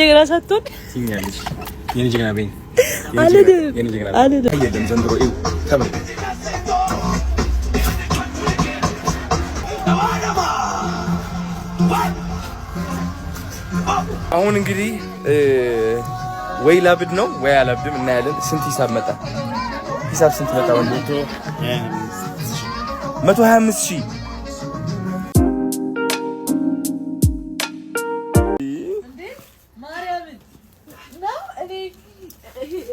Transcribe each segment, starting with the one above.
ጀግና ሳትሆን ትኛለሽ። የኔ ጀግና በይኝ። አልልም። የኔ ጀግና አልልም። አየለም ዘንድሮ ይኸው ተመልከት። አሁን እንግዲህ ወይ ላብድ ነው ወይ አላብድም እናያለን። ስንት ሂሳብ መጣ? ሂሳብ ስንት መጣ? ወንድ 125,000። ማርያምን ነው እኔ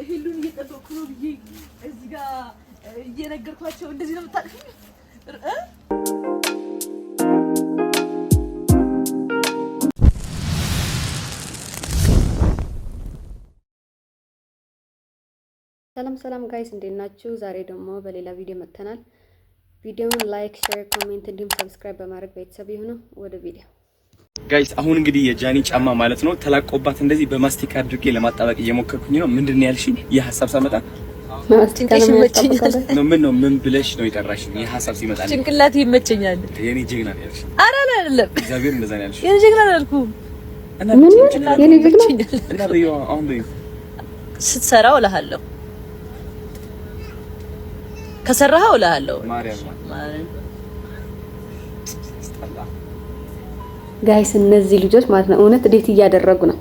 ሄሉን እየጠበቅኩ ነው ብዬ እዚህ ጋር እየነገርኳቸው እንደዚህ ነው የምታልፊኝ እ? ሰላም ሰላም guys፣ እንዴት ናችሁ? ዛሬ ደግሞ በሌላ ቪዲዮ መጥተናል። ቪዲዮውን like፣ share፣ comment እንዲሁም subscribe በማድረግ ቤተሰብ ይሁኑ። ወደ ቪዲዮ። Guys፣ አሁን እንግዲህ የጃኒ ጫማ ማለት ነው ተላቆባት እንደዚህ በማስቲካ አድርጌ ለማጣበቅ እየሞከርኩኝ ነው። ምንድን ነው ያልሽኝ? ይህ ሀሳብ ሳመጣ ማስቲካ ነው ይመቸኛል። ነው ምን ነው ምን ብለሽ ነው የጠራሽኝ? ይህ ሀሳብ ሲመጣ ጭንቅላት ይመቸኛል። የኔ ጀግና ነው ያልሽኝ። ኧረ አይደለም፣ እግዚአብሔር እንደዛ ነው ያልሽኝ። የኔ ጀግና አላልኩም። እና ምን የኔ ጀግና እና በይው፣ አሁን በይው። ስትሰራው እልሃለሁ፣ ከሰራኸው እልሃለሁ። ማርያም ስጠላ። Guys፣ እነዚህ ልጆች ማለት ነው እውነት date እያደረጉ ነው።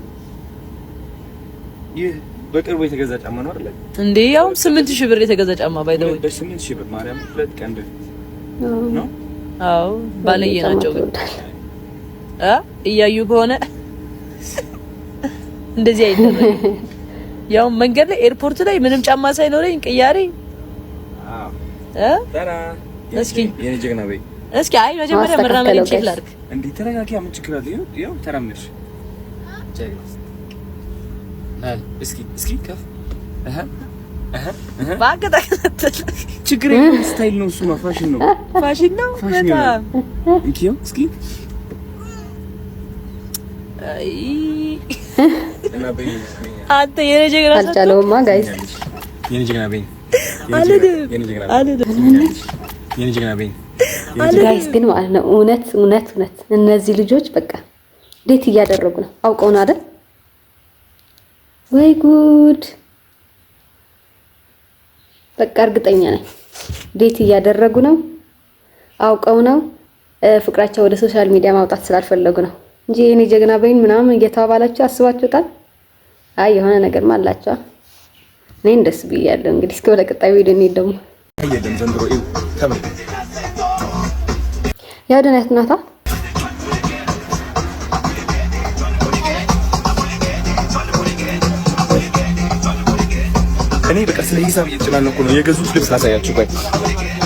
ይህ በቅርቡ የተገዛ ጫማ ነው አይደል? እንዴ፣ ያውም 8,000 ብር የተገዛ ጫማ by the way። በ8,000 ብር ማርያም፣ 2 ቀን በፊት ነው። አዎ፣ ባለየ ናቸው ግን እ እያዩ ከሆነ እንደዚህ አይደረግም። ያው መንገድ ላይ ኤርፖርት ላይ ምንም ጫማ ሳይኖረኝ ቅያሬ። አዎ። እ ተራ እስኪ። የኔ ጀግና በይ። እስኪ አይ መጀመሪያ መራመድ check ላድርግ። እንዴ ተረጋጊ፣ ምን ችግር አለ? ይኸው ይኸው ተራመድሽ። ጀግና እስኪ እስኪ ከፍ እህ እህ እህ። በአገጣ ችግር የለውም። Style ነው እሱማ፣ ፋሽን ነው። ፋሽን ነው። ፋሽን በጣም። እንኪው እስኪ። አይ እና በይ። አንተ የኔ ጀግና ሳትሆን አልቻለውማ guys። የኔ ጀግና በይኝ። አልልም። የኔ ጀግና አልልም። የኔ ጀግና በይኝ። Guys፣ ግን ማለት ነው እውነት እውነት እውነት እነዚህ ልጆች በቃ date እያደረጉ ነው። አውቀው ነው አይደል? ወይ ጉድ! በቃ እርግጠኛ ነኝ date እያደረጉ ነው። አውቀው ነው፣ ፍቅራቸው ወደ social media ማውጣት ስላልፈለጉ ነው እንጂ የኔ ጀግና በይን ምናምን እየተባባላችሁ አስባችሁታል? አይ የሆነ ነገር አላቸው። እኔ ደስ ብያለሁ። እንግዲህ እስኪ ወደ ቀጣይ ቪዲዮ እንሂድ ደግሞ። አየለም ዘንድሮ ይኸው ተመልከት። የአዶናይ ናታ። እኔ በቃ ስለ ሂሳብ እየተጨናነኩ ነው። የገዙት ልብስ ላሳያችሁ። ቆይ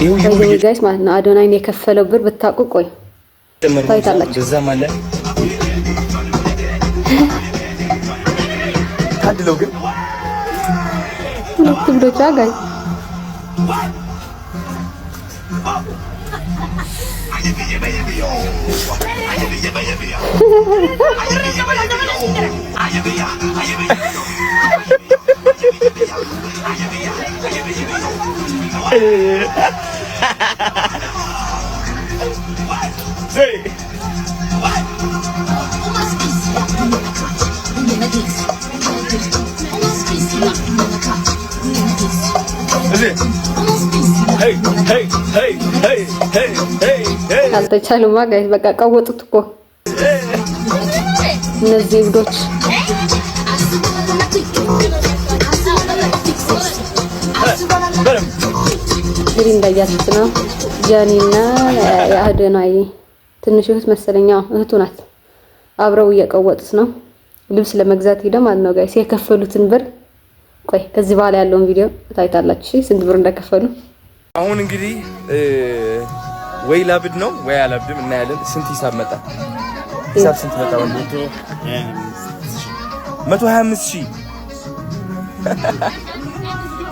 ይኸው ይኸው። Guys ማለት ነው አዶናይን የከፈለው ብር ብታውቁ፣ ቆይ ታይታላችሁ። በዛም አለ። ታድለው ግን። ሁለት ብሎቻ guys። Hey hey hey hey hey hey hey. አልተቻሉማ guys፣ በቃ ቀወጡት እኮ እነዚህ እብዶች። እንግዲህ እንዳያችሁት ነው ጃኒና የአዶናይ ትንሽ እህት መሰለኛ እህቱ ናት። አብረው እየቀወጡት ነው። ልብስ ለመግዛት ሄደው ማለት ነው guys። የከፈሉትን ብር ቆይ ከዚህ በኋላ ያለውን ቪዲዮ ታይታላችሁ። እሺ ስንት ብር እንደከፈሉ። አሁን እንግዲህ ወይ ላብድ ነው ወይ አላብድም እናያለን። ስንት ሂሳብ መጣ? ሂሳብ ስንት መጣ? ወንድ 125,000።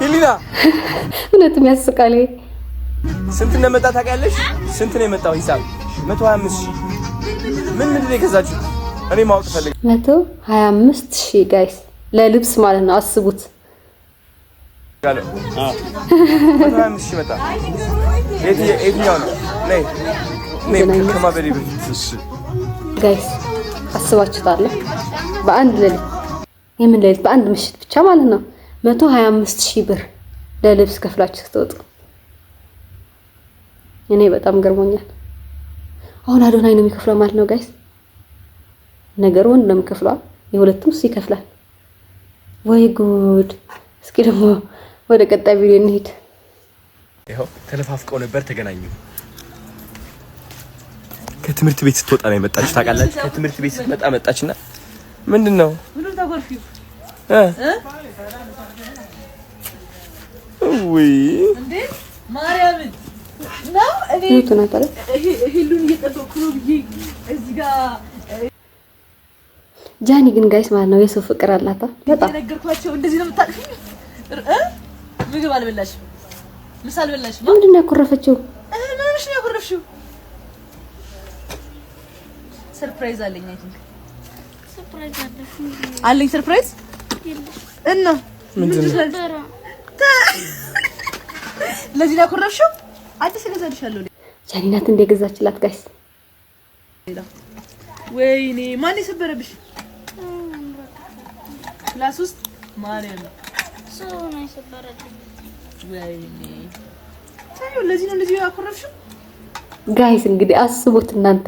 ሄሊና። እውነትም ያስቃል። ስንት እንደመጣ ታውቂያለሽ? ስንት ነው የመጣው ሂሳብ? 125,000። ምን ምንድን ነው የገዛችሁት? እኔ ማወቅ ፈልግ 125,000 guys፣ ለልብስ ማለት ነው። አስቡት። 125,000 መጣ። የትኛው ነው? ነይ ነይ ከማበዴ በፊት። Guys፣ አስባችሁታል? በአንድ ሌሊት። የምን ሌሊት? በአንድ ምሽት ብቻ ማለት ነው 125,000 ብር ለልብስ ከፍላችሁ ስትወጡ እኔ በጣም ገርሞኛል። አሁን አዶናይ ነው የሚከፍለው ማለት ነው guys። ነገሩ ወንድ ነው የሚከፍለው፣ የሁለቱም እሱ ይከፍላል። ወይ ጉድ! እስኪ ደግሞ ወደ ቀጣይ ቪዲዮ እንሂድ። ይኸው ተለፋፍቀው ነበር፣ ተገናኙ። ከትምህርት ቤት ስትወጣ ነው የመጣችሁ ታውቃላችሁ። ከትምህርት ቤት ስትመጣ መጣችና ምንድን ነው ምንም ታጎርፊው እ ውይ እንዴ ማርያምን ነው እኔ ህይወቱ ናት አይደል? ሄሉን እየጠበቅኩ ነው ብዬ እዚህ ጋር ጃኒ ግን guys ማለት ነው የሰው ፍቅር አላታ በጣም። የነገርኳቸው እንደዚህ ነው የምታቅፊኝ እ ምግብ አልበላሽም፣ ምሳ አልበላሽም። ምንድን ነው ያኮረፈችው? ምን ሆነሽ ነው ያኮረፍሽው? Surprise አለኝ። I think አለኝ surprise እና ምንድን ነው? ለዚህ ነው ያኮረፍሽው? አዲስ እገዛልሻለሁ። ጃኒ ናት እንደ ገዛችላት guys። ሌላ ወይኔ ማን የሰበረብሽ? Class ውስጥ ማርያም። ወይኔ ታዩ። ለዚህ ነው እንደዚህ ያኮረፍሽው? Guys እንግዲህ አስቡት እናንተ።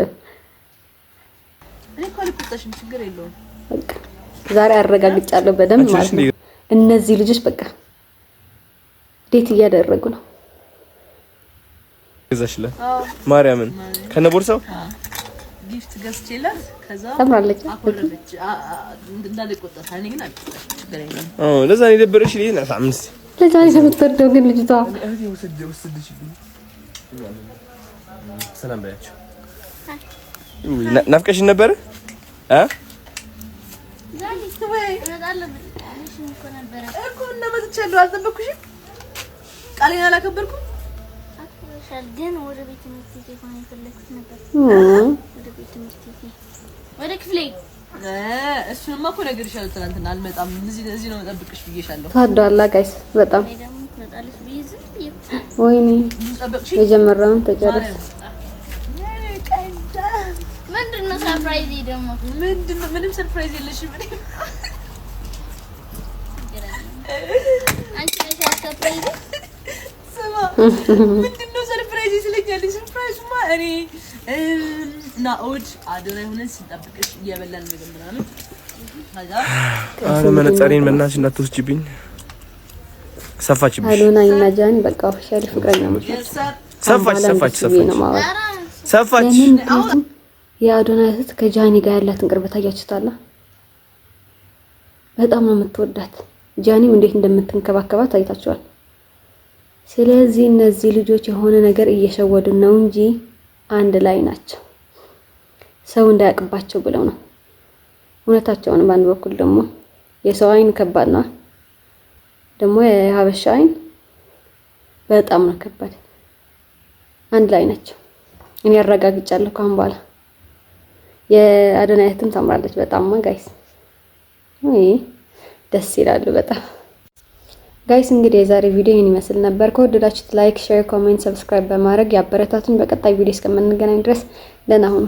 እኔ እኮ አልቆጣሽም፣ ችግር የለውም። በቃ ዛሬ አረጋግጫለሁ በደንብ አንቺ ማለት ነሽ ነው። እነዚህ ልጆች በቃ date እያደረጉ ነው። ገዛሽላት? ማርያምን ከነ ቦርሳው? Gift ገዝቼላት ከዛ ታምራለች። አኮረፈች። እንዳልቆጣት እኔ ግን አልቆጣሽም፣ ችግር የለውም። አዎ ለዛ ነው የደበረሽ። ልጅ ናት አምስት ለዛ ነው የምትወደው ግን ልጅቷ። ሰላም በያቸው። ናፍቀሽን ነበረ እ ወይ እኮ እና መጥቻለሁ። አልጠበኩሽም። ቃሌን አላከበርኩም። ግን ወደ ቤት ትምህርት ቤት ሆነ የፈለኩት ነበር። ወደ ቤት ትምህርት ቤት ወደ ክፍሌ። እሱንማ እኮ እነግርሻለሁ። ትናንትና አልመጣም፣ እዚህ እዚህ ነው የምጠብቅሽ ብዬሻለሁ። ተዋደዋላ guys በጣም። እኔ ደግሞ ትመጣለች ብዬ ዝም ብዬ ወይኔ ብዙ ጠበቅሽ። የጀመረውን ተጨረስ። ቀንዳ ምንድን ነው surprise ደግሞ? ምንድን ነው? ምንም surprise የለሽም። እኔ አንቺ ነሽ surprise። ስማ፣ ምንድን ነው surprise ይስለኛል። Surprise ኡማ እኔ ናኦድ አዶናይ ሆነን ስንጠብቅሽ እየበላን ምግብ ምናምን ከዛ አረ መነጸሬን በእናትሽ እንዳትወስጂብኝ። ሰፋችብሽ። አዶናይ እና ጃኒ በቃ officially ፍቅረኛ ናቸው። ሰፋች ሰፋች ሰፋች ነው ማወራ ሰፋች። ለምን? ምክንያቱም የአዶናይ እህት ከጃኒ ጋር ያላትን ቅርበት አያችሁታላ። በጣም ነው የምትወዳት። ጃኒም እንዴት እንደምትንከባከባት አይታችኋል። ስለዚህ እነዚህ ልጆች የሆነ ነገር እየሸወዱን ነው እንጂ አንድ ላይ ናቸው። ሰው እንዳያውቅባቸው ብለው ነው። እውነታቸውን። በአንድ በኩል ደግሞ የሰው አይን ከባድ ነው። ደግሞ የሀበሻ አይን በጣም ነው ከባድ። አንድ ላይ ናቸው። እኔ አረጋግጫለሁ ከአሁን በኋላ። የአዶናይ እህትም ታምራለች በጣም guys። ውይ ደስ ይላሉ በጣም guys። እንግዲህ የዛሬ ቪዲዮ ይህን ይመስል ነበር። ከወደዳችሁት like፣ share፣ comment፣ subscribe በማድረግ ያበረታቱን። በቀጣይ ቪዲዮ እስከምንገናኝ ድረስ ደህና ሁኑ።